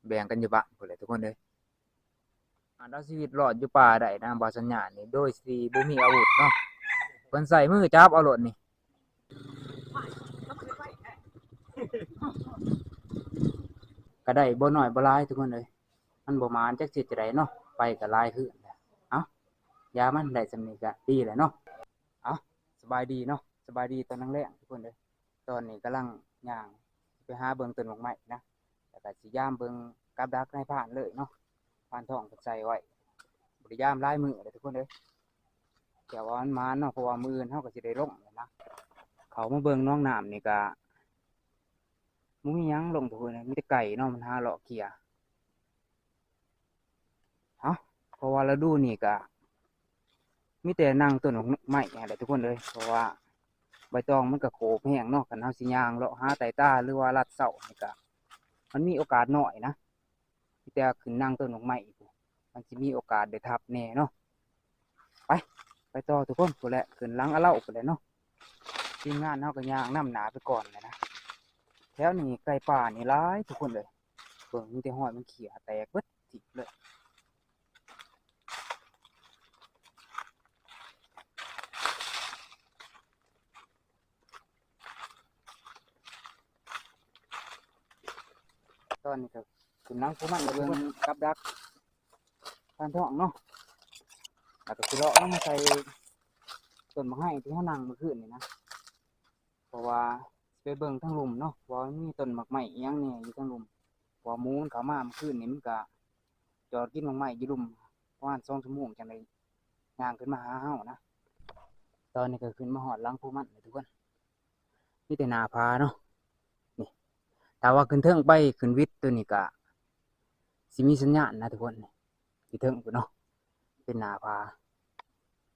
ແບ່ງກັນຢູ່ບ້ານພຸ້ນແຫຼະທຸກຄົນເອີຍ. ອາດເອົາຊີວິດລອດຢູ່ປ່າໄດ້ນະ ບ່າວສັນຍານີ້ ໂດຍທີ່ບໍ່ມີອາວຸດເນາະ, ເພິ່ນໃຊ້ມືຈັບເອົາໂລດນີ້. ກໍໄດ້ບໍ່ໜ້ອຍບໍ່ຫຼາຍທຸກຄົນເອີຍ, ມັນບໍ່ໝານຈັກຊິເຮັດຈັ່ງໃດເນາະ, ໄປກໍຫຼາຍຄືນແລ້ວ. ເອົ້າ ຢ່າມັນ ໄດ້ສ່ຳນີ້ກໍດີແລ້ວເນາະ. ເອົ້າ ສະບາຍດີເນາະ, ສະບາຍດີຕອນແລງໆທຸກຄົນເອີຍ. ຕອນນີ້ກຳລັງຍ່າງໄປຫາເບິ່ງຕົ້ນໝາກໄມ້ນະ, ແລ້ວກໍຊິຍາມເບິ່ງກັບດັກນາຍພານເລີຍເນາະ, ພານທອງເພິ່ນໃສ່ໄວ້. ບໍ່ໄດ້ຍາມຫຼາຍມື້ແລ້ວທຸກຄົນເອີຍ, ແຕ່ວ່າມັນໝານເນາະ ເພາະວ່າມື້ອື່ນເຮົາກໍຊິໄດ້ລົງແລ້ວນະ. ເຂົ້າມາເບິ່ງໜອງນ້ຳນີ້ກໍບໍ່ມີຫຍັງລົງທຸກຄົນເອີຍ, ມີແຕ່ໄກ່ເນາະ ມັນຫາເລາະເກ່ຍ. ເອົ້າ ເພາະວ່າລະດູນີ້ກະມີແຕ່ນັ່ງຕົ້ນໝາກໄມ້ຫັ້ນແຫຼະທຸກຄົນເອີຍ, ເພາະວ່າໃບຕອງມັນກະໂຂບແຮງເນາະ, ຄັນເຮົາຊິຍ່າງເລາະຫາໃຕ້ຕາ ຫຼືວ່າລັດເຊົານີ້ກະ ມັນມີໂອກາດໜ້ອຍນະ, ມີແຕ່ຂຶ້ນນັ່ງຕົ້ນໝາກໄມ້ພຸ້ນ ມັນຊິມີໂອກາດໄດ້ທັບແດ່ເນາະ. ໄປ ໄປຕໍ່ທຸກຄົນ, ພຸ້ນແຫຼະ ຂຶ້ນຫຼັງອາເລົາພຸ້ນແຫຼະເນາະ. ທີມງານເຮົາກໍຍ່າງນຳໜ້າໄປກ່ອນແຫຼະນະ. ແຖວນີ້ໄກ່ປ່ານີ້ຫຼາຍທຸກຄົນເອີຍ, ເບິ່ງມີແຕ່ຮອຍມັນເຂ້ຍແຕກເບິດ ຕິດເລີຍ. ຕອນນີ້ກໍຂຶ້ນຫຼັງຜູ້ມັນໄປເບິ່ງກັບດັກພານທອງເນາະ, ແລ້ວກໍຊິເລາະລົງມາໃສ່ຕົ້ນໝາກໄຮທີ່ເຮົານັ່ງມື້ຄືນນີ້ນະ. ເພາະວ່າຊິໄປເບິ່ງທາງລຸ່ມເນາະ ວ່າມັນມີຕົ້ນໝາກໄມ້ອີ່ຫຍັງແດ່ຢູ່ທາງລຸ່ມ, ເພາະວ່າໝູມັນເຂົ້າມາມື້ຄືນນີ້ ມັນກະຈອດກິນໝາກໄມ້ຢູ່ລຸ່ມປະມານສອງຊົ່ວໂມງ ຈັ່ງໄດ້ຍ່າງຂຶ້ນມາຫາເຮົານະ. ຕອນນີ້ກໍຂຶ້ນມາຮອດຫຼັງພູມັນແລ້ວທຸກຄົນ, ມີແຕ່ໜ້າຜາເນາະ. ນີ້ ຖ້າວ່າຂຶ້ນເທິງໄປ ຂຶ້ນວິດຕົວນີ້ກະຊິມີສັນຍານນະທຸກຄົນ, ຢູ່ເທິງພຸ້ນເນາະ ເປັນໜ້າຜາ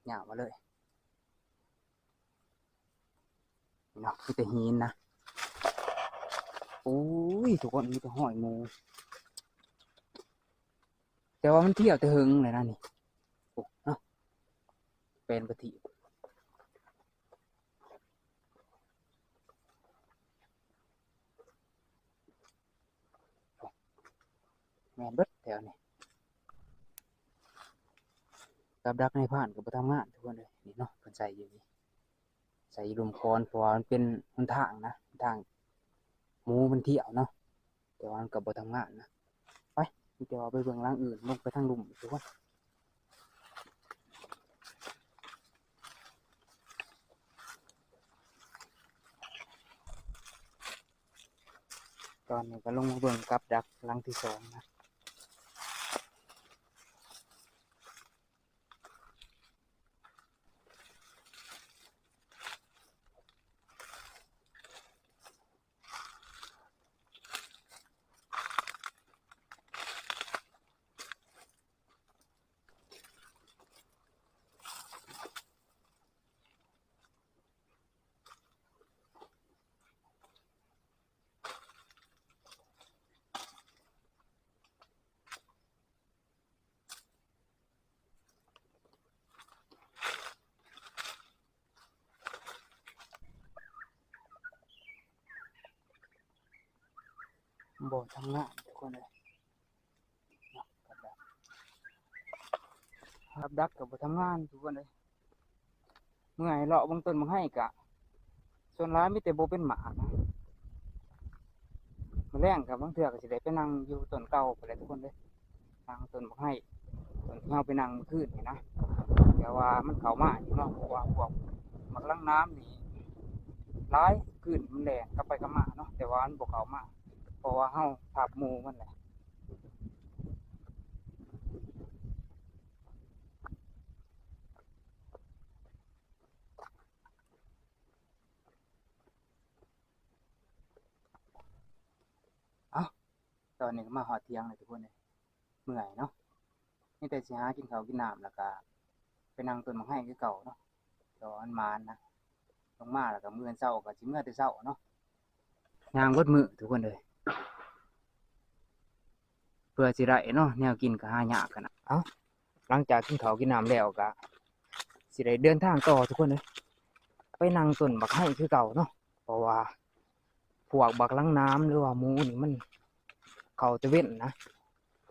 ຍາວມາເລີຍ. ເນາະ ມີແຕ່ຫີນນະ. ໂອ້ຍ ທຸກຄົນ ມີແຕ່ຮອຍໝູ, ແຕ່ວ່າມັນທ່ຽວແຕ່ເຫິງແລ້ວນະນີ້. ໂອ້ ເນາະ ເປັນປະຕິ ແມ່ນເບິດແຖວນີ້. ກັບດັກນາຍພານກໍບໍ່ທຳງານທຸກຄົນເອີຍ ນີ້ເນາະ ເພິ່ນໃສ່ຢູ່ນີ້ ໃສ່ຢູ່ລຸ່ມຄອນ ເພາະວ່າມັນເປັນຫົນທາງນະ ທາງໝູມັນທ່ຽວເນາະ, ແຕ່ວ່າມັນກໍບໍ່ທຳງານນະ. ໄປ ມີແຕ່ວ່າໄປເບິ່ງຫຼັງອື່ນ ລົງໄປທາງລຸ່ມທຸກຄົນ. ຕອນນີ້ກໍລົງມາເບິ່ງກັບດັກຫຼັງທີສອງນະ. ບໍ່ທຳງານທຸກຄົນເອີຍ, ກັບດັກກໍບໍ່ທຳງານທຸກຄົນເອີຍ. ເມື່ອໃຫ້ເລາະເບິ່ງຕົ້ນໝາກໄຮກະ ສ່ວນຫຼາຍມີແຕ່ບໍ່ເປັນໝາກນະ. ມື້ແລງກະບາງເທື່ອກະຊິໄດ້ໄປນັ່ງຢູ່ຕົ້ນເກົ່າພຸ້ນແຫຼະທຸກຄົນເອີຍ, ນັ່ງຕົ້ນໝາກໄຮ ຕົ້ນທີ່ເຮົາໄປນັ່ງມື້ຄືນນີ້ນະ. ແຕ່ວ່າມັນເຂົ້າມາຢູ່ເນາະ ເພາະວ່າພວກໝາກລັງນ້ຳນີ້ຫຼາຍ, ຄືນມັນແລ່ນກັບໄປກັບມາເນາະ, ແຕ່ວ່າມັນບໍ່ເຂົ້າມາ ເພາະວ່າເຮົາທັບໝູ່ມັນແຫຼະ. ເອົ້າ ຕອນນີ້ກໍມາຮອດທ່ຽງແລ້ວທຸກຄົນເອີຍ, ເມື່ອຍເນາະ. ມີແຕ່ຊິຫາກິນເຂົ້າກິນນ້ຳ ແລ້ວກະໄປນັ່ງຕົ້ນໝາກໄຮຄືເກົ່າເນາະ, ແຕ່ວ່າມັນໝານນະ. ລົງມາແລ້ວກະມື້ເຊົ້າກໍຊິເມືອແຕ່ເຊົ້າເນາະ. ຍ່າງເບິດມື້ທຸກຄົນເອີຍ ເພື່ອຊິໄດ້ເນາະ ແນວກິນກໍຫາຍາກຂະໜາດ. ເອົ້າ ຫຼັງຈາກກິນເຂົ້າກິນນ້ຳແລ້ວກໍຊິໄດ້ເດີນທາງຕໍ່ທຸກຄົນເອີຍ, ໄປນັ່ງຕົ້ນບັກໄຮຄືເກົ່າເນາະ. ເພາະວ່າພວກບັກລັງນ້ຳ ຫຼືວ່າໝູນີ້ມັນ ເຂົ້າແຕ່ເວັນນະ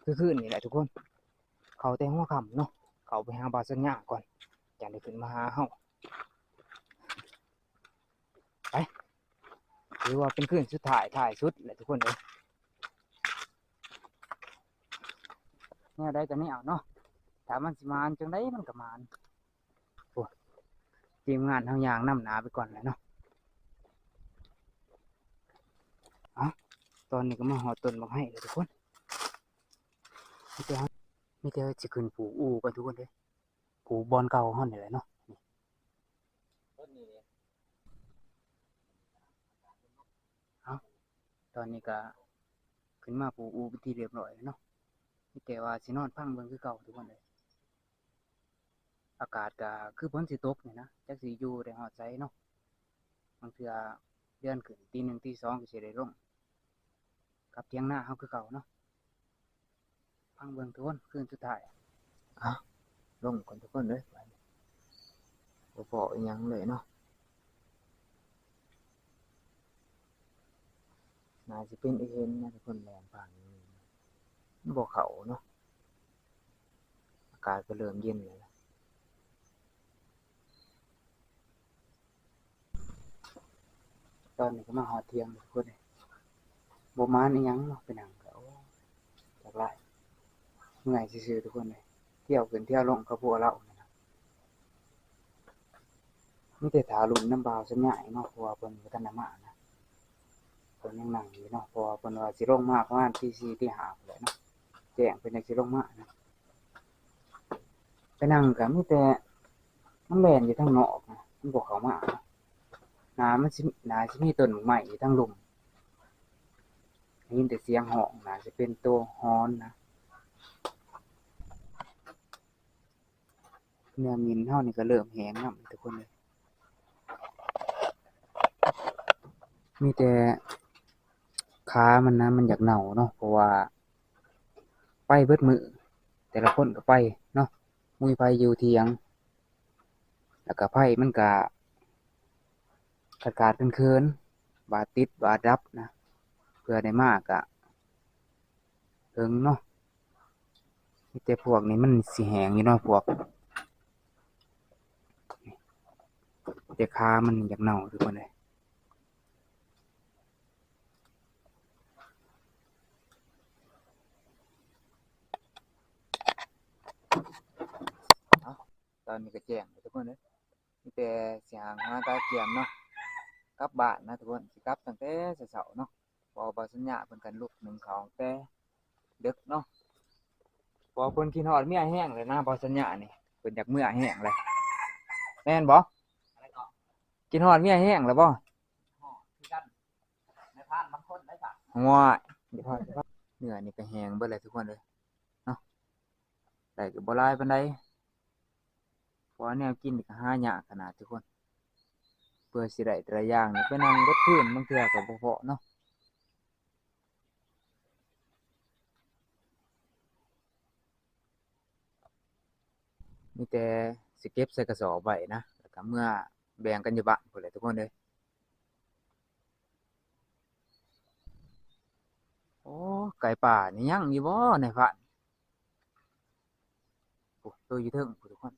ຄືຄືນນີ້ແຫຼະທຸກຄົນ ເຂົ້າແຕ່ຫົວຄ່ຳເນາະ ເຂົ້າໄປຫາບ່າວສັນຍາກ່ອນ ຈັ່ງໄດ້ຂຶ້ນມາຫາເຮົາ. ໄປ ຖືວ່າເປັນຄືນສຸດທ້າຍ ທ້າຍສຸດແຫຼະທຸກຄົນເອີຍ ແນວໃດກໍແນວເນາະ ຖ້າມັນຊິໝານຈັ່ງໃດມັນກໍໝານ. ໂອ້ ທີມງານເຮົາຍ່າງນຳໜ້າໄປກ່ອນແຫຼະເນາະ. ເອົ້າ ຕອນນີ້ກໍມາຮອດຕົ້ນບັກໄຮແລ້ວທຸກຄົນ ມີແຕ່ ມີແຕ່ຊິຂຶ້ນປູກອູ່ກ່ອນທຸກຄົນເອີຍ ປູກບ່ອນເກົ່າເຮົານີ້ແຫຼະເນາະ. ເອົ້າ ຕອນນີ້ກໍຂຶ້ນມາປູກອູ່ເປັນທີ່ຮຽບຮ້ອຍແລ້ວເນາະ ມີແຕ່ວ່າຊິນອນພັງເບິ່ງຄືເກົ່າທຸກຄົນເອີຍ. ອາກາດກໍຄືຝົນຊິຕົກນີ້ນະ ຈັກຊິຢູ່ໄດ້ຮອດໃສເນາະ ບາງເທື່ອເດືອນຂຶ້ນ ຕີໜຶ່ງຕີສອງກໍຊິໄດ້ລົງກັບຖຽງນາເຮົາຄືເກົ່າເນາະ. ຟັງເບິ່ງທຸກຄົນ ຄືນສຸດທ້າຍ ເອົ້າ ລົງກ່ອນທຸກຄົນເອີຍ ບໍ່ພໍອີ່ຫຍັງເລີຍເນາະ. ໜ້າຊິເປັນອີເຫັນນະທຸກຄົນ ແລ່ນຜ່ານນີ້ ມັນບໍ່ເຂົ້າເນາະ ອາກາດກໍເລີ່ມເຢັນແລ້ວ. ຕອນນີ້ກໍມາຮອດທ່ຽງແລ້ວທຸກຄົນເອີຍ ບໍ່ໝານອີ່ຫຍັງເນາະ ໄປນັ່ງກໍ ໂອ້ ຈັກຫຼາຍ ເມື່ອຍຊື່ໆ ທຸກຄົນເອີຍ ທ່ຽວຂຶ້ນທ່ຽວລົງກັບພວກລາວນີ້ນະ. ມີແຕ່ຖ້າລຸ້ນນຳບ່າວສັນຍາອີກເນາະ ເພາະວ່າເພິ່ນບໍ່ທັນໄດ້ມານະ ເພິ່ນຍັງນັ່ງຢູ່ເນາະ ເພາະວ່າເພິ່ນວ່າຊິລົງມາປະມານຕີສີ່ຕີຫ້າພຸ້ນແຫຼະເນາະ ແຈ້ງເພິ່ນຈັ່ງຊິລົງມານະ. ໄປນັ່ງກໍມີແຕ່ມັນແລ່ນຢູ່ທາງນອກນະ ມັນບໍ່ເຂົ້າມານະ ໜ້າມັນຊິ ໜ້າຊິມີຕົ້ນໝາກໄມ້ຢູ່ທາງລຸ່ມ ໄດ້ຍິນແຕ່ສຽງຮ້ອງ ໜ້າຊິເປັນໂຕຮອນນະ. ເນື້ອໝິ່ນເຮົານີ້ກໍເລີ່ມແຫ້ງນຳທຸກຄົນເອີຍ ມີແຕ່ຂາມັນນະ ມັນຢາກເນົ່າເນາະ ເພາະວ່າໄປເບິດມື້ ແຕ່ລະຄົນກໍໄປເນາະ ບໍ່ມີໃຜຢູ່ຖຽງ ແລ້ວກໍໄຟມັນກໍຂາດໆເຂີນໆ ບາດຕິດບາດດັບນະ ເພື່ອໄດ້ມາກໍ ເຖິງເນາະ ມີແຕ່ພວກນີ້ມັນຊິແຫ້ງຢູ່ເນາະ ພວກ ແຕ່ຂາມັນຢາກເນົ່າທຸກຄົນເອີຍ. ຕອນນີ້ກໍແຈ້ງແລ້ວທຸກຄົນເອີຍ ມີແຕ່ຊິຫາ ຫາກະກຽມເນາະ ກັບບ້ານນະທຸກຄົນ ຊິກັບຕັ້ງແຕ່ເຊົ້າໆເນາະ ເພາະວ່າບ່າວສັນຍາເພິ່ນກັນລຸກໜຶ້ງເຂົ້າແຕ່ເດິກເນາະ ເພາະວ່າເພິ່ນຄິດຮອດເມຍແຮງແລ້ວນະ ບ່າວສັນຍານີ້ ເພິ່ນຢາກເມືອແຮງແລ້ວ ແມ່ນບໍ່? ກິນຮອດເມຍແຮງແລ້ວບໍ່? ຮອດຄືກັນ ນາຍພານບາງຄົນໄດ້ສະ ໂອ້ຍ ເນື້ອນີ້ກໍແຫ້ງເບິດແລ້ວທຸກຄົນເອີຍເນາະ ໄດ້ກໍບໍ່ຫຼາຍປານໃດ ເພາະວ່າແນວກິນນີ້ກໍຫາຍາກຂະໜາດທຸກຄົນ ເພື່ອຊິໄດ້ແຕ່ລະຢ່າງນີ້ໄປນັ່ງເບິດຄືນ ບາງເທື່ອກໍບໍ່ພໍເນາະ ມີແຕ່ຊິເກັບໃສ່ກະສອບໄວ້ນະ ແລ້ວກໍເມືອແບ່ງກັນຢູ່ບ້ານພຸ້ນແຫຼະທຸກຄົນເອີຍ. ໂອ້ ໄກ່ປ່ານີ້ຍັງຢູ່ບໍ່ນາຍພານ? ໂອ້ ໂຕຢູ່ເທິງພຸ້ນທຸກຄົນ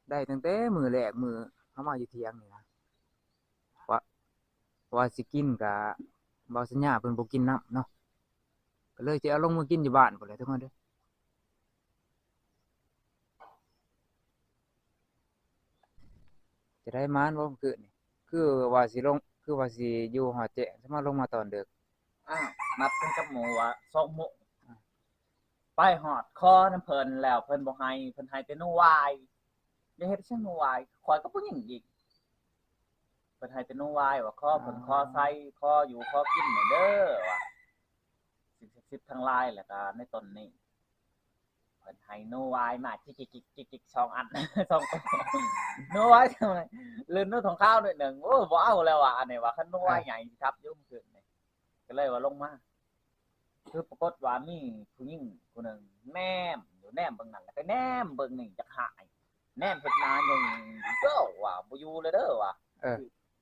ໄດ້ຕັ້ງແຕ່ມື້ແລກ ມື້ເຮົາມາຢູ່ຖຽງນີ້ນະ ວ່າ ວ່າຊິກິນກະ ບ່າວສັນຍາເພິ່ນບໍ່ກິນນຳເນາະ ກໍເລີຍຊິເອົາລົງມາກິນຢູ່ບ້ານພຸ້ນແຫຼະທຸກຄົນເດີ. ຈະໄດ້ໝານບໍ່ມື້ຄືນນີ້? ຄືວ່າຊິລົງ ຄືວ່າຊິຢູ່ຮອດແຈ້ງ ສະມາລົງມາຕອນເດິກ. ອ້າວ ນັດກັນກັບໝູ່ວ່າສອງໂມງ ໄປຮອດຂໍນຳເພິ່ນແລ້ວ ເພິ່ນບໍ່ໃຫ້ ເພິ່ນໃຫ້ແຕ່ໜູວາຍ. ຢ່າເຮັດສຽງໜູວາຍ ຂ້ອຍກໍຜູ້ຍິງອີກ. ເພິ່ນໃຫ້ແຕ່ໜູວາຍວ່າຂໍເພິ່ນ ຂໍໃສ່ ຂໍຢູ່ ຂໍກິນແດ່ເດີວ່າ ສິ່ງສັກສິດທັງຫຼາຍ ແລ້ວກໍໃນຕົນນີ້ ເພິ່ນໃຫ້ໜູວາຍມາຈິກໆໆໆ ສອງອັນ ສອງໂຕ ໜູວາຍ ຫຼືໜູທອງຂາວໜ້ອຍໜຶ່ງ. ໂອ້ ບໍ່ເອົາແລ້ວວ່າ ອັນນີ້ວ່າ ຄັນໜູວາຍໃຫຍ່ຊິທັບຢູ່ມື້ຄືນນີ້ ກໍເລີຍວ່າລົງມາ ຄືປາກົດວ່າມີຜູ້ຍິງຜູ້ໜຶ່ງແນມຢູ່ ແນມເບິ່ງນັ້ນ ແລ້ວກໍແນມເບິ່ງນີ້ ຢາກຫາຍ ແນມເຮັດໜ້າຫຍຸ້ງ ເດີວ່າ ບໍ່ຢູ່ແລ້ວເດີວ່າ ເອີ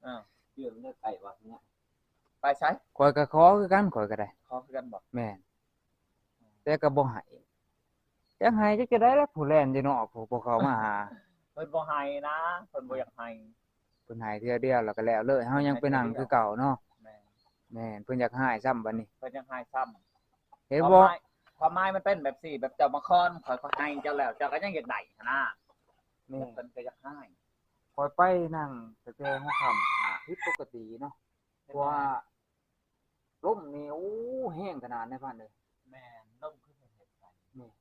ເອີ ເດືອນໄດ້ໄປວ່າ ເອີ ປໃສ? ຂ້ອຍກໍຂໍຄືກັນ ຂ້ອຍກໍໄດ້ ຂໍຄືກັນບໍ? ແມ່ນ ແຕ່ກໍບໍ່ໃຫ້ ຈັກໃຫ້ຈັກຈັ່ງໃດລະ ຜູ້ແລ່ນຢູ່ນອກ ຜູ້ ຜູ້ເຂົ້າມາຫາ ເພິ່ນບໍ່ໃຫ້ນະ ເພິ່ນບໍ່ຢາກໃຫ້ ເພິ່ນໃຫ້ເທື່ອດຽວແລ້ວກໍແລ້ວເລີຍ ເຮົາຍັງໄປນັ່ງຄືເກົ່າເນາະ. ແມ່ນ ແມ່ນ ເພິ່ນຢາກໃຫ້ຊ້ຳບັດນີ້ ເພິ່ນຢາກໃຫ້ຊ້ຳ. ເຫັນບໍ່? ຄວາມໝາຍ ຄວາມໝາຍມັນເປັນແບບຊີ້ ແບບເຈົ້າມາຄອນ ຂ້ອຍກໍໃຫ້ເຈົ້າແລ້ວ ເຈົ້າກໍຍັງຢາກໄດ້ຫັ້ນນະ. ແມ່ນ ເພິ່ນກໍຢາກໃຫ້ ຂ້ອຍໄປນັ່ງຕັ້ງແຕ່ຫົວຄ່ຳ ຜິດປົກກະຕິເນາະ ເພາະວ່າ ລົມນີ້ ໂອ້ ແຮງຂະໜາດໃດພານເອີຍ. ແມ່ນ ລົມຄືເຮັດໃສ່ ແມ່ນ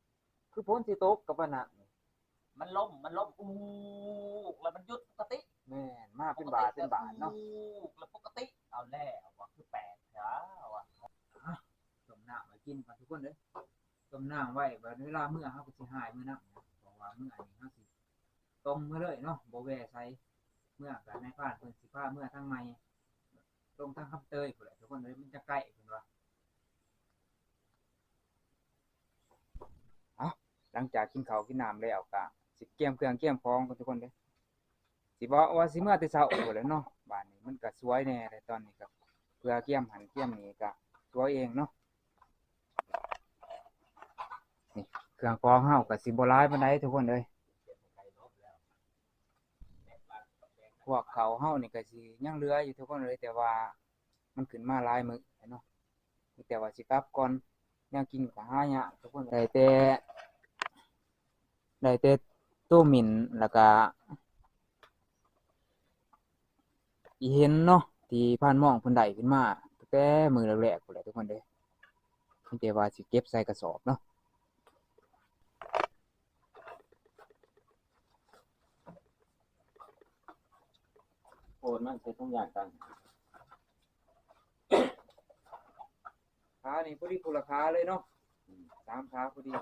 ຄືຝົນຊິຕົກກໍປານນັ້ນ. ມັນລົມ ມັນລົມອູກ ແລ້ວມັນຢຸດປົກກະຕິ. ແມ່ນ ມາເປັນບາດເປັນບາດເນາະ ອູກ ແລ້ວປົກກະຕິ. ເອົາແລ້ວວ່າ ຄືແປກແທ້ວ່າ. ຕົ້ມນ້ຳໄວ້ກິນກ່ອນທຸກຄົນເດີ ຕົ້ມນ້ຳໄວ້ ບັດເວລາເມືອເຮົາກໍຊິຫາຍເມືອນຳ ເພາະວ່າເມືອນີ້ເຮົາຊິ ຕົງເມືອເລີຍເນາະ ບໍ່ແວ່ໃສ. ເມືອກໍນາຍພານເພິ່ນຊິພາເມືອທາງໃໝ່ ລົງທາງຄຳເຕີຍພຸ້ນແຫຼະທຸກຄົນເອີຍ ມັນຈະໃກ້ເພິ່ນວ່າ. ເອົ້າ ຫຼັງຈາກກິນເຂົ້າກິນນ້ຳແລ້ວ ກໍຊິກຽມເຄື່ອງກຽມຂອງກ່ອນທຸກຄົນເດີ ຊິເວົ້າວ່າຊິເມືອແຕ່ເຊົ້າພຸ້ນແຫຼະເນາະ. ບາດນີ້ມັນກໍສວຍແດ່ແຫຼະ ຕອນນີ້ກໍເພື່ອກຽມຫັ້ນກຽມນີ້ ກໍສວຍເອງເນາະ. ນີ້ ເຄື່ອງຂອງເຮົາກໍຊິບໍ່ຫຼາຍປານໃດທຸກຄົນເອີຍ. ພວກເຂົ້າເຮົານີ້ກໍຊິຍັງເຫຼືອຢູ່ທຸກຄົນເອີຍ ແຕ່ວ່າມັນຂຶ້ນມາຫຼາຍມື້ແລ້ວເນາະ ມີແຕ່ວ່າຊິກັບກ່ອນ. ແນວກິນກໍຫາຍາກທຸກຄົນ ໄດ້ແຕ່ ໄດ້ແຕ່ໂຕໝິ່ນ ແລ້ວກໍ ອີເຫັນເນາະ ທີ່ພານມອງເພິ່ນໄດ້ຂຶ້ນມາຕັ້ງແຕ່ມື້ແລກໆພຸ້ນແຫຼະທຸກຄົນເດີ ມີແຕ່ວ່າຊິເກັບໃສ່ກະສອບເນາະ. ໂອນມັນໃສ່ຖົງຢາງກັນ ຂານີ້ພໍດີຜູ້ລະຂາເລີຍເນາະ ອືມ ສາມຂາພໍດີ.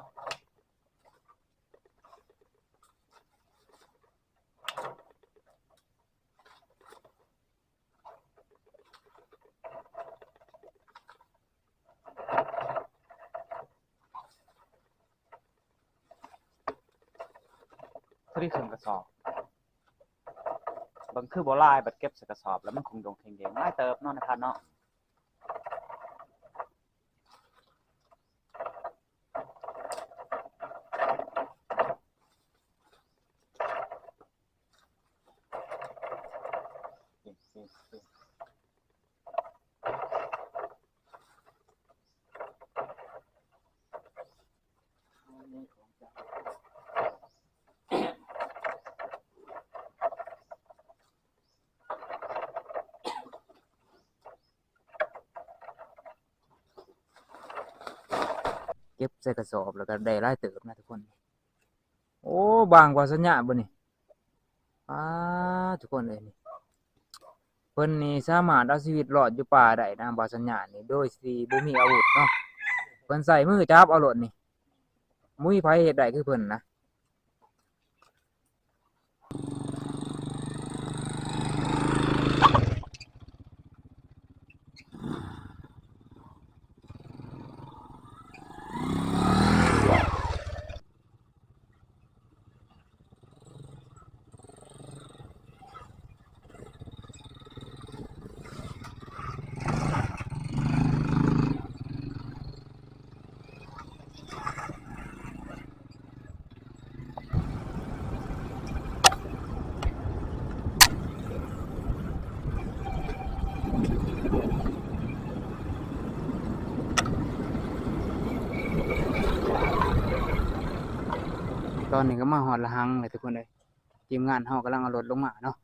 ພໍດີເຄິ່ງກະສອບ ເບິ່ງຄືບໍ່ຫຼາຍ ບັດເກັບໃສ່ກະສອບແລ້ວມັນຄົງດົງເຄັງເດງ ຫຼາຍເຕີບເນາະ ນາຍພານເນາະ. ເກັບໃສ່ກະສອບແລ້ວກໍໄດ້ຫຼາຍເຕີບນະທຸກຄົນ. ໂອ້ ບາງກວ່າສັນຍາບໍ່ນີ້? ປາດ ທຸກຄົນເອີຍ ນີ້ ເພິ່ນນີ້ສາມາດເອົາຊີວິດລອດຢູ່ປ່າໄດ້ນະ ບ່າວສັນຍານີ້ ໂດຍທີ່ບໍ່ມີອາວຸດເນາະ ເພິ່ນໃຊ້ມືຈັບເອົາໂລດນີ້ ບໍ່ມີໃຜເຮັດໄດ້ຄືເພິ່ນນະ. ຕອນນີ້ກໍມາຮອດລະຫັງແລ້ວທຸກຄົນເອີຍ ທີມງານເຮົາກຳລັງເອົາລົດລົງມາເນາະ.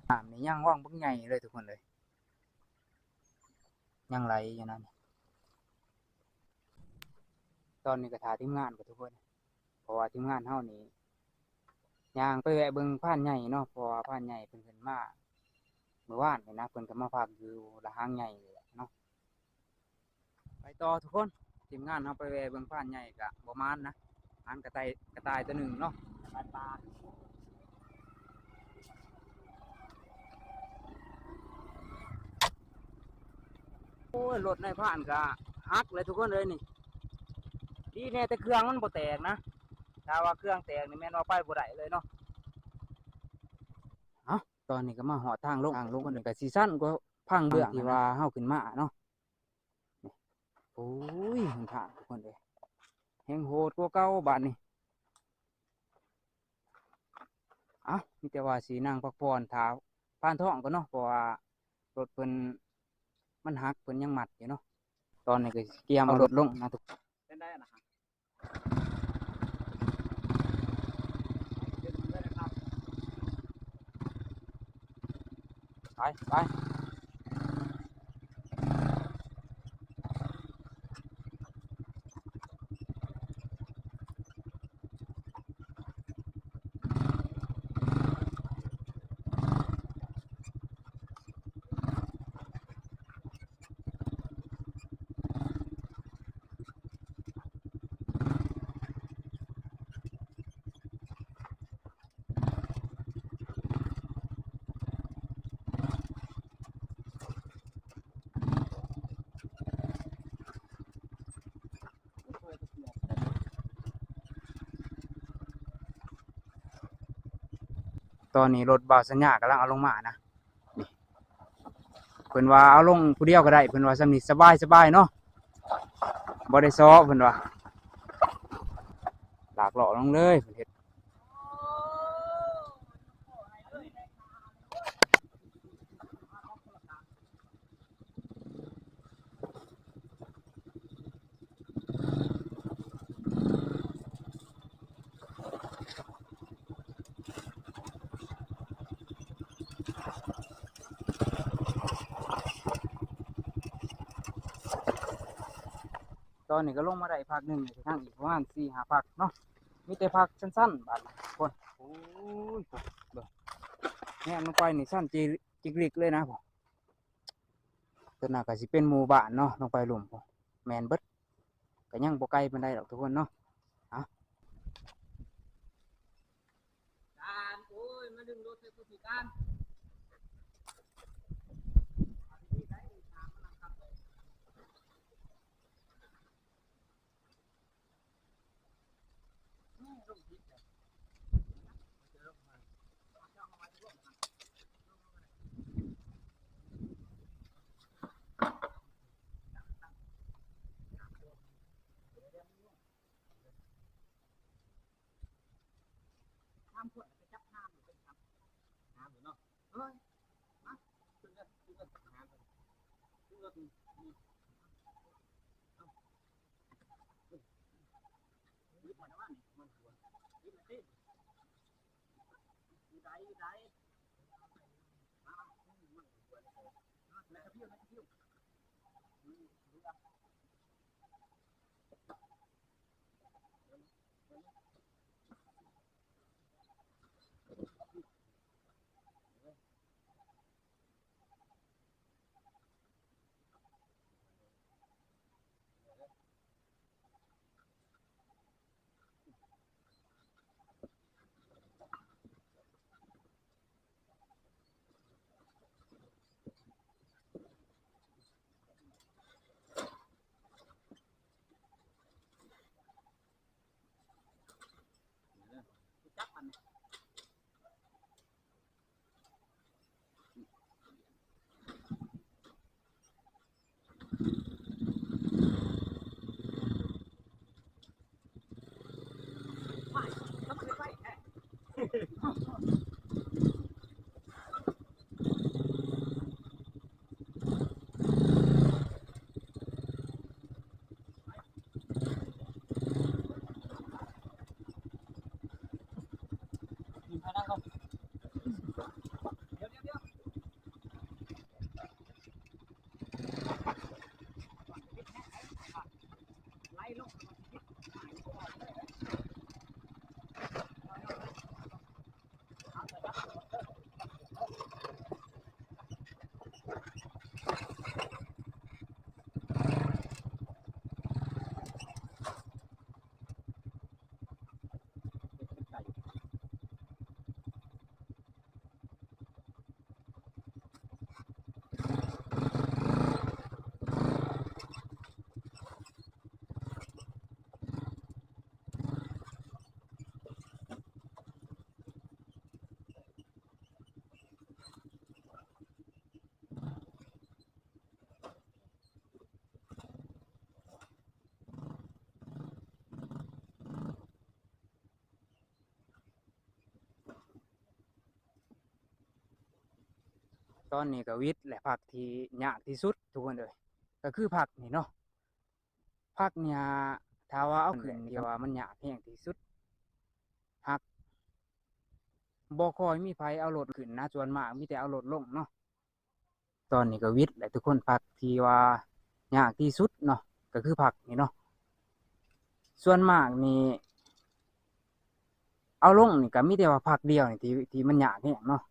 ນ້ຳນີ້ຍັງວັງບັກໃຫຍ່ເລີຍທຸກຄົນເອີຍ ຍັງໄຫຼຢູ່ນັ້ນ. ຕອນນີ້ກໍຖ້າທີມງານກ່ອນທຸກຄົນ ເພາະວ່າທີມງານເຮົານີ້ ຍ່າງໄປແວະເບິ່ງພານໃຫຍ່ເນາະ ເພາະວ່າພານໃຫຍ່ເພິ່ນຂຶ້ນມາມື້ວານນີ້ນະ ເພິ່ນກໍມາພັກຢູ່ລະຫາງໃຫຍ່ນີ້ແຫຼະເນາະ. ໄປຕໍ່ທຸກຄົນ ທີມງານເຮົາໄປແວ່ເບິ່ງພານໃຫຍ່ກະບໍ່ໝານນະ ໝານກະຕ່າຍ ກະຕ່າຍຕົວໜຶ່ງເນາະ ກະຕ່າຍປ່າ. ໂອ້ຍ ລົດນາຍພານກະຫັກເລີຍທຸກຄົນເອີຍນີ້ ດີແນ່ແຕ່ເຄື່ອງມັນບໍ່ແຕກນະ ຖ້າວ່າເຄື່ອງແຕກນີ້ແມ່ນວ່າໄປບໍ່ໄດ້ເລີຍເນາະ. ເອົ້າ ຕອນນີ້ກໍມາຮອດທາງລົງ ທາງລົງມັນກໍຊິຊັນກວ່າພັງເບື້ອງທີ່ວ່າເຮົາຂຶ້ນມາເນາະ. ນີ້ ໂອ້ຍ ຫົນທາງທຸກຄົນເອີຍ ແຮ່ງໂຫດກວ່າເກົ່າບາດນີ້. ເອົ້າ ມີແຕ່ວ່າຊິນັ່ງພັກຜ່ອນຖ້າພານທອງກ່ອນເນາະ ເພາະວ່າລົດເພິ່ນມັນຫັກ ເພິ່ນຍັງມັດຢູ່ເນາະ. ຕອນນີ້ກໍຊິກຽມເອົາລົດລົງນະທຸກຄົນ ເປັນໄດ້ນະ. ໄປ ໄປ. ຕອນນີ້ລົດບ່າວສັນຍາກຳລັງເອົາລົງມານະ. ນີ້ ເພິ່ນວ່າເອົາລົງຜູ້ດຽວກໍໄດ້ ເພິ່ນວ່າຊ່ຳນີ້ສະບາຍໆເນາະ ບໍ່ໄດ້ຊໍເພິ່ນວ່າ ລາກລໍ້ລົງເລີຍ ເພິ່ນເຮັດ. ຕອນນີ້ກໍລົງມາໄດ້ພັກໜຶ່ງ ຍັງອີກປະມານສີ່ຫ້າພັກເນາະ ມີແຕ່ພັກສັ້ນໆບາດນີ້ທຸກຄົນ. ໂອ້ຍ ເບິ່ງ ແນມລົງໄປນີ້ຊັ້ນຈິກລິກເລີຍນະ. ໂຕນັ້ນກໍຊິເປັນໝູ່ບ້ານເນາະ ລົງໄປລຸ່ມ ແມ່ນເບິດ ກໍຍັງບໍ່ໄກປານໃດດອກທຸກຄົນເນາະ. ເອົ້າ ການ ໂອ້ຍ ມາດຶງລົດໃຫ້ຜູ້ພິການ. ຕອນນີ້ກໍວິດແຫຼະ ພັກທີ່ຍາກທີ່ສຸດທຸກຄົນເອີຍ ກໍຄືພັກນີ້ເນາະ. ພັກນີ້ຫາ ຖ້າວ່າເອົາຂຶ້ນນີ້ ທີ່ວ່າມັນຍາກແຮງທີ່ສຸດ ຮັກ ບໍ່ຄ່ອຍມີໃຜເອົາລົດຂຶ້ນນະ ສ່ວນມາກມີແຕ່ເອົາລົດລົງເນາະ. ຕອນນີ້ກໍວິດແຫຼະທຸກຄົນ ພັກທີ່ວ່າຍາກທີ່ສຸດເນາະ ກໍຄືພັກນີ້ເນາະ. ສ່ວນມາກນີ້ ເອົາລົງນີ້ກໍມີແຕ່ວ່າພັກດຽວນີ້ທີ່ ທີ່ມັນຍາກແຮງເນາະ.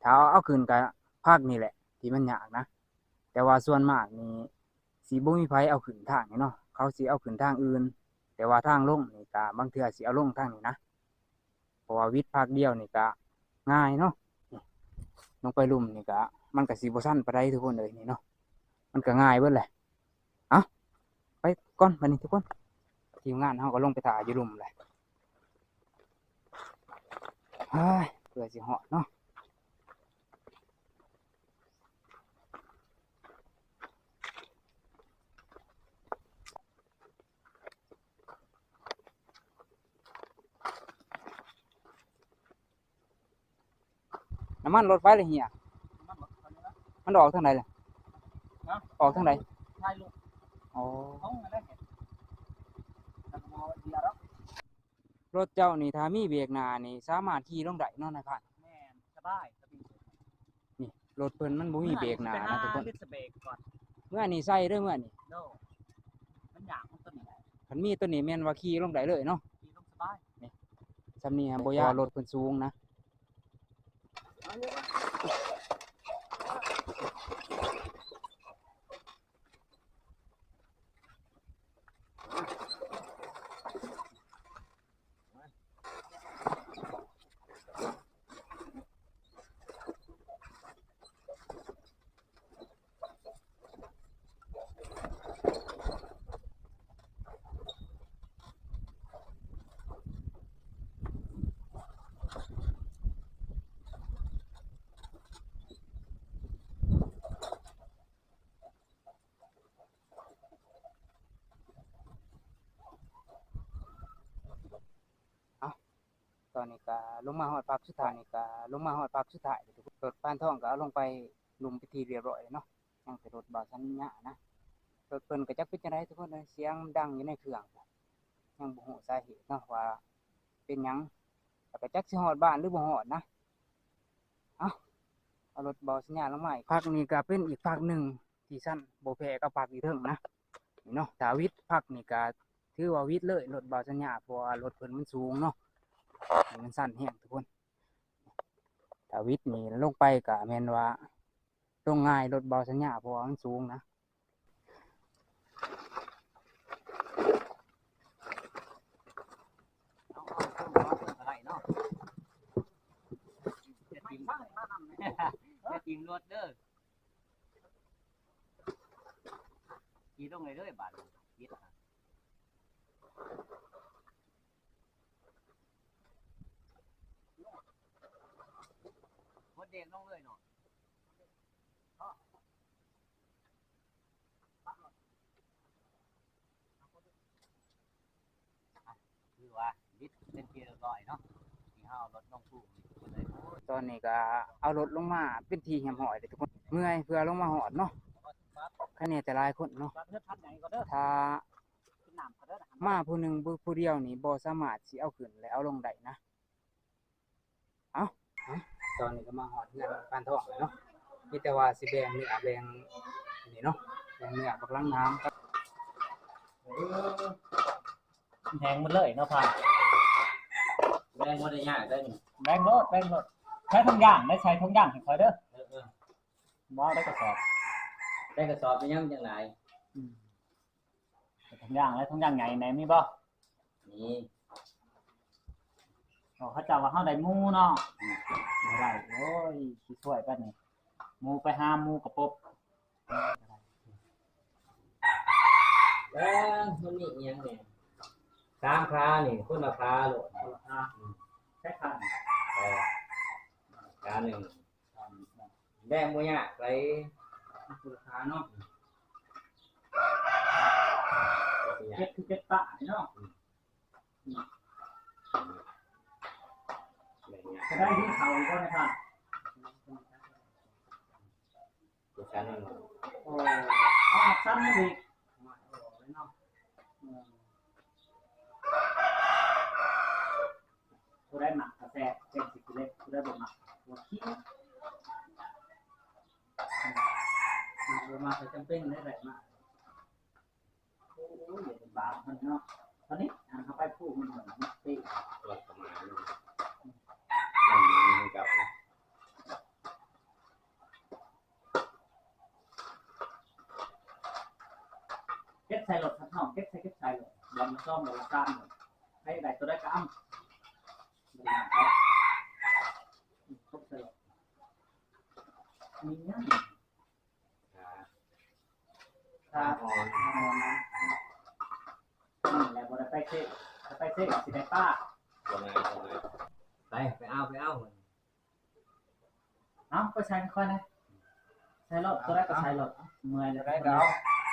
ຖ້າເອົາ ເອົາຂຶ້ນກໍພັກນີ້ແຫຼະທີ່ມັນຍາກນະ. ແຕ່ວ່າສ່ວນມາກນີ້ ຊິບໍ່ມີໃຜເອົາຂຶ້ນທາງນີ້ເນາະ ເຂົາຊິເອົາຂຶ້ນທາງອື່ນ. ແຕ່ວ່າທາງລົງນີ້ກໍບາງເທື່ອຊິເອົາລົງທາງນີ້ນະ. ເພາະວ່າວິດພັກດຽວນີ້ກະງ່າຍເນາະ. ນີ້ ລົງໄປລຸ່ມນີ້ກະ ມັນກະຊິບໍ່ຊັນປານໃດທຸກຄົນເອີຍ ນີ້ເນາະ ມັນກະງ່າຍເບິດແຫຼະ. ເອົ້າ ໄປກ່ອນບັດນີ້ທຸກຄົນ ທີມງານເຮົາກໍລົງໄປຖ້າຢູ່ລຸ່ມແຫຼະ. ເຮີ້ຍ ເພື່ອຊິຮອດເນາະ. ນ້ຳມັນລົດໄຟລະເຫຍ ມັນອອກທາງໃດລະ? ຮະ? ອອກທາງໃດ? ທ້າຍລົດ. ອໍ ລົດເຈົ້ານີ້ຖ້າມີເບຣກໜ້ານີ້ສາມາດຂີ່ລົງໄດ້ເນາະນາຍພານ? ແມ່ນ ສະບາຍ. ນີ້ ລົດເພິ່ນມັນບໍ່ມີເບຣກໜ້ານະທຸກຄົນ. ເມື່ອນີ້ໃສ່ເດີ ເມື່ອນີ້. ໂດ ມັນຍາກຂອງຕົວນີ້ແຫຼະ. ຄັນມີຕົວນີ້ແມ່ນວ່າຂີ່ລົງໄດ້ເລີຍເນາະ. ຂີ່ລົງສະບາຍ. ນີ້ ຊ່ຳນີ້ຫາບໍ່ຢ້ານ ເພາະວ່າລົດເພິ່ນສູງນະ. ເອົ້າ ຕອນນີ້ກະລົງມາຮອດພັກສຸດທ້າຍ ນີ້ກະລົງມາຮອດພັກສຸດທ້າຍ ລົດປານທອງກະເອົາລົງໄປລຸ່ມເປັນທີ່ຮຽບຮ້ອຍແລ້ວເນາະ. ຍັງແຕ່ລົດບ່າວສັນຍານະ ລົດເພິ່ນກະຈັກເປັນຈັ່ງໃດທຸກຄົນເອີຍ ສຽງມັນດັງຢູ່ໃນເຄື່ອງ ຍັງບໍ່ຮູ້ສາເຫດເນາະວ່າເປັນຫຍັງ ແລ້ວກະຈັກຊິຮອດບ້ານຫຼືບໍ່ຮອດນະ. ເອົ້າ ເອົາລົດບ່າວສັນຍາລົງມາອີກ. ພັກນີ້ກະເປັນອີກພັກໜຶ່ງທີ່ຊັນ ບໍ່ແພ້ກັບພັກຢູ່ເທິງນະ ນີ້ເນາະ. ຖ້າວິດພັກນີ້ກະຖືວ່າວິດເລີຍ ລົດບ່າວສັນຍາ ເພາະວ່າລົດເພິ່ນມັນສູງເນາະ ມັນຊັນແຮງທຸກຄົນ. ຖ້າວິດນີ້ລົງໄປກະແມ່ນວ່າລົງງ່າຍ ລົດບ່າວສັນຍາ ເພາະວ່າມັນສູງນະ. ຢ່າຖິ້ມ ຢ່າຖິ້ມລົດເດີ ຂີ່ລົງເລີຍບາດນີ້ ວິດ ກົດເບຣກລົງເລີຍເນາະ. ຄືວ່າບິດເປັນທີ່ຮຽບຮ້ອຍເນາະ ທີ່ເຮົາເອົາລົດລົງພູນີ້ເລີຍ. ຕອນນີ້ກະເອົາລົດລົງມາເປັນທີ່ຮຽບຮ້ອຍເລີຍທຸກຄົນ ເມື່ອຍເພື່ອລົງມາຮອດເນາະ. ຄັນນີ້ແຕ່ຫຼາຍຄົນເນາະ ຖ້າມາຜູ້ໜຶ່ງ ຜູ້ ຜູ້ດຽວນີ້ບໍ່ສາມາດຊິເອົາຂຶ້ນ ແລະ ເອົາລົງໄດ້ນະ. ເອົ້າ ຕອນນີ້ກໍມາຮອດເຮືອນປານທອງແລ້ວເນາະ ມີແຕ່ວ່າຊິແບ່ງເນື້ອ ແບ່ງອັນນີ້ເນາະ ແບ່ງເນື້ອບັກຫຼັງໜາມກັບ ເອີ ແບ່ງໝົດເລີຍເນາະພານ ແບ່ງບໍ່ໄດ້ຍາກເດ້ນີ້ ແບ່ງໂລດ ແບ່ງໂລດ. ໃສ່ຖົງຢາງໄດ້ ໃສ່ຖົງຢາງໃຫ້ຂ້ອຍເດີ. ເອີ ເອີ ບໍ່ໄດ້ກະສອບ ໄດ້ກະສອບເປັນຫຍັງຈັ່ງຫຼາຍ. ອືມ ຖົງຢາງ ແລະ ຖົງຢາງໃຫຍ່ແດ່ມີບໍ່? ມີ. ໂອ້ ເຂົາເຈົ້າວ່າເຮົາໄດ້ໝູເນາະ. ອືມ ບໍ່ໄດ້ ໂອ້ຍ ຊິຊ່ວຍປານນີ້ ໝູໄປຫາໝູກະປົບ. ເອີ ມັນມີອີ່ຫຍັງແດ່ ສາມຂານີ້ ຄົນລະຂາໂລດ ຄົນລະຂາ. ອືມ ແຕ່ຂາ ເອີ ຂາໜຶ່ງ ແບ່ງບໍ່ຍາກໄດ໋ ຄົນລະຂາເນາະ. ເຈັດຄືເຈັດປະເນາະ. ອືມ ແບ່ງຍາກ ຈະໄດ້ກິນເຂົ້າບໍ່ນະທ່ານ? ຊັ້ນນັ້ນບໍ່? ໂອ້ ເອົາຊັ້ນມາອີກ ໂອ້ຍເນາະ ເອີ ຜູ້ໃດມັກກະແຊບ ແກງຂີ້ເຫຼັກ ຜູ້ໃດບໍ່ມັກກະບໍ່ກິນ ອືມ ມັກບໍ່ມັກກະຈຳເປັນໄດ້ ໄດ້ມາ. ໂອ້ຍ ຢ່າໄປບາບມັນເນາະ ຕອນນີ້ອັນເຮົາໄປພູມັນມັນເຕະ ລັດປະມານ ອືມ ລັດປະມານກັບ ເກັບໃສ່ລົດ ຄັນເຮົາເກັບໃສ່ ເກັບໃສ່ໂລດ ດອນລະສອງ ດອນລະສາມ ໃຜໄດ້ໂຕໃດກະເອົາ ບໍ່ໄດ້ຫຍັງເອົາ ອືມ ເກັບໃສ່ໂລດ ມີຫຍັງ? ຂາ ຂາອ່ອນ ຂາອ່ອນ ອືມ ແລ້ວບໍ່ໄດ້ໄປເຊະ ຖ້າໄປເຊະຊິໄດ້ປາ ບໍ່ງາມ ບໍ່ງາມ ໄປ ໄປເອົາ ໄປເອົາ ເອົາ ໄປໃສ່ຄ່ອຍນະ ໃສ່ໂລດ ເອົາ ໂຕໃດກະໃສ່ໂລດ ເອົາ ເມື່ອຍແລ້ວ ໂຕໃດກະເອົາ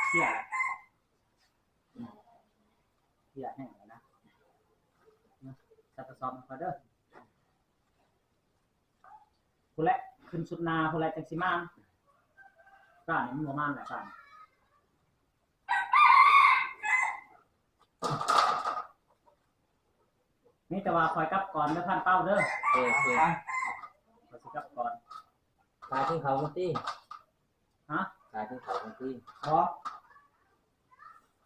ເພຍແລ້ວ ອືມ ເພຍແຮງແລ້ວນະ ໃສ່ກະສອບໃຫ້ຂ້ອຍເດີ. ພຸ້ນແຫຼະ ຂຶ້ນສຸດໜ້າພຸ້ນແຫຼະ ຈັ່ງຊິມານ ກ້ານີ້ມັນບໍ່ມານແຫຼະ ກ້ານີ້ ມີແຕ່ວ່າຂ້ອຍກັບກ່ອນເດີ ທ່ານເປົາເດີ ໂອເຄ ຂ້ອຍຊິກັບກ່ອນ ຖ້າກິນເຂົ້າກ່ອນຕິ ຮະ? ຖ້າກິນເຂົ້າກ່ອນຕິ ບໍ່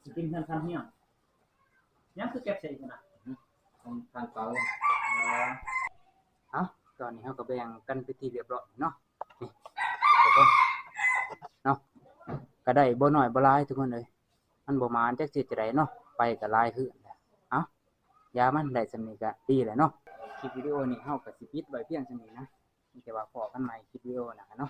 ຊິກິນເຮືອນທ່ານຮຽງ ຍັງຄືເກັບໃສ່ອີກຫັ້ນນະ ຂອງທ່ານເປົາ ເອີ ເອົ້າ ຕອນນີ້ເຮົາກະແບ່ງກັນເປັນທີ່ລຽບຮ້ອຍເນາະ ນີ້ ເນາະ ກະໄດ້ບໍ່ໜ້ອຍບໍ່ຫຼາຍທຸກຄົນເອີຍ ມັນບໍ່ໝານຈັກຊິເຮັດຈັ່ງໃດເນາະ ໄປກະຫຼາຍຄືນແລ້ວ ເອົ້າ ຢ່າມັນ ໄດ້ສ່ຳນີ້ກະດີແລ້ວເນາະ ຄລິບວິດີໂອນີ້ເຮົາກະຊິປິດໄວ້ພຽງສ່ຳນີ້ນະ ມີແຕ່ວ່າພໍ້ກັນໃໝ່ຄລິບວິດີໂອໜ້າເນາະ